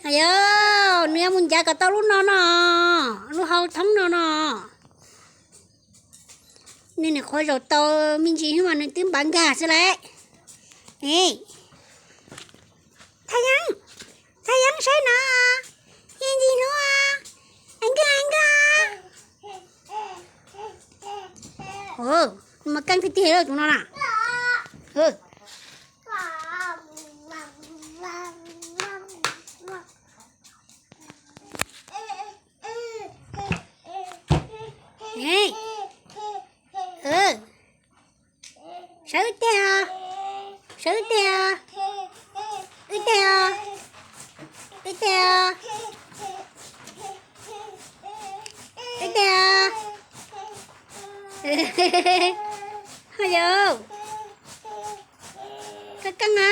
Yog, nws yuav mus ncav kom tau lub no no, lub hau thoob no no. Nws niam qhuav zaum tau me ntsis hnub mas nws twb npav nkag xwb lauj. Thaj Yeeb, Thaj Yeeb saib no, me ntsis hnub, nkag nkag. Mas keej tiag tiag tus no na. Sawv wb teg, sawv wb teg, wb teg, wb teg, wb teg. Ho yog, keej keej na.